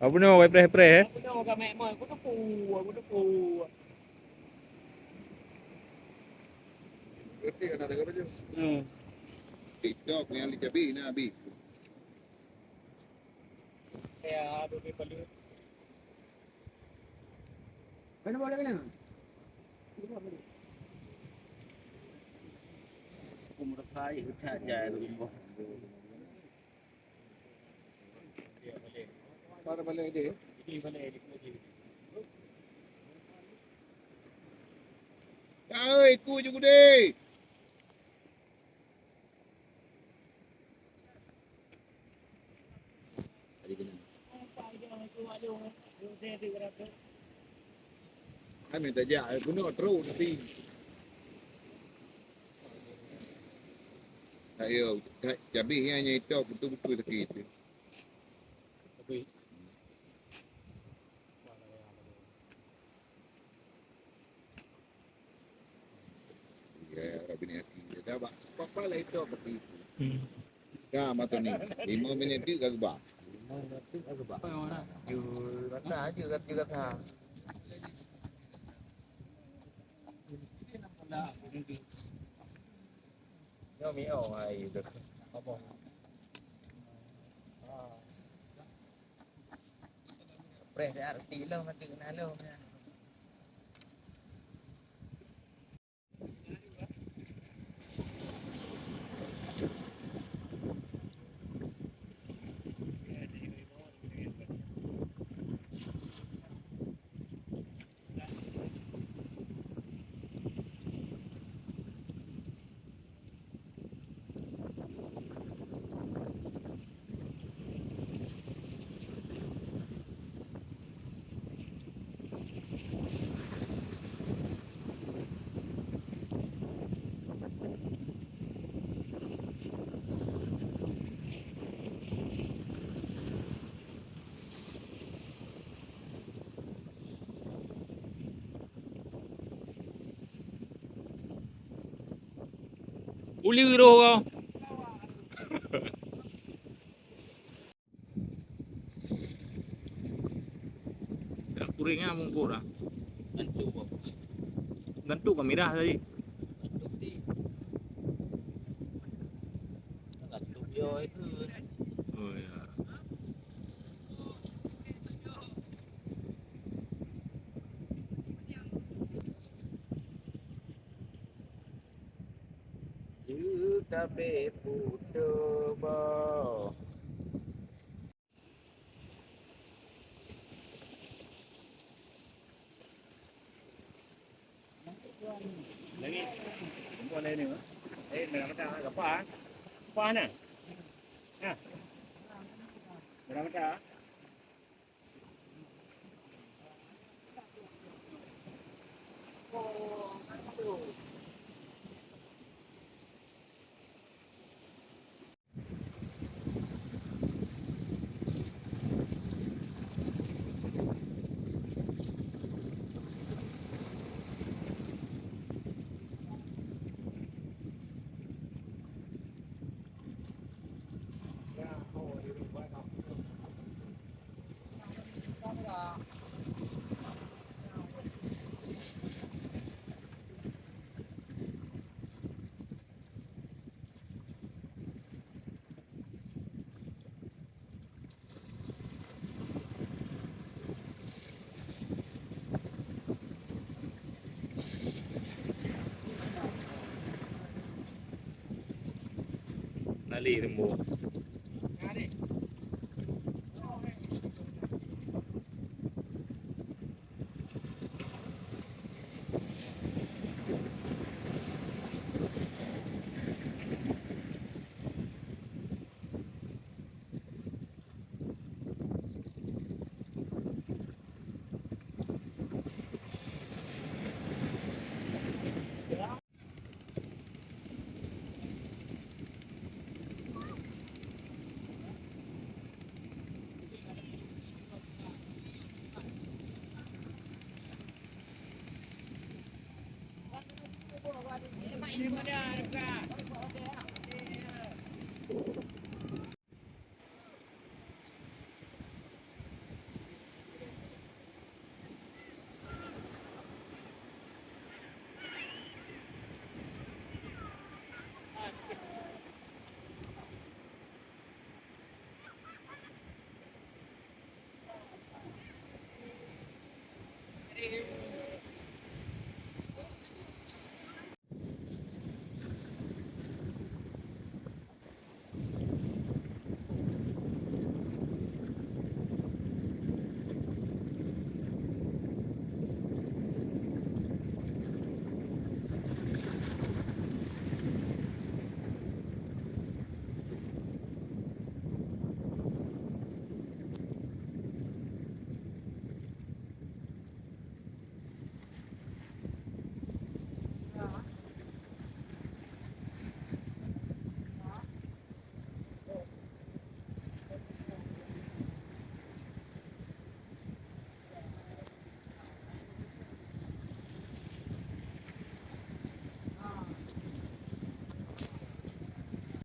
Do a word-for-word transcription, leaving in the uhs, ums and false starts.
Apa nama, wai preh-preh, eh? Apa nama, kau mek moi? Aku tepu, aku tepu. Berarti anak dengar baju. Hmm. TikTok yang dicabi na abi. Ya, aduh, dia paling. Kena bawa lagi na? Umur saya tak jaya. Para balik dia. Oi, ku je gudai. Kami tajak, eh, gunung terus tapi. Ayo, cabai yang nyai tok betul-betul sakit. Tapi Ya, Rabbi ni hati. Dah bak, bak pala itu seperti itu. Hmm. Ka mata ni. Lima minit tu ka gubah. Lima minit tu ka gubah. Ju rata, ju rata, ju rata. Nyoe mi ong ai tu. Apa? Ah. Preh dah reti lom, mati kena lom. Uli roh kau. Dah kuring ah bungkuk dah. Gantung apa? Gantung kamera tadi. Gantung dia itu. Oh ya. Ju tabé putôh boh. Lagi. Tunggu lain ni. Eh, nak makan apa? Apa na? Ha. Nak makan? Nali tembok.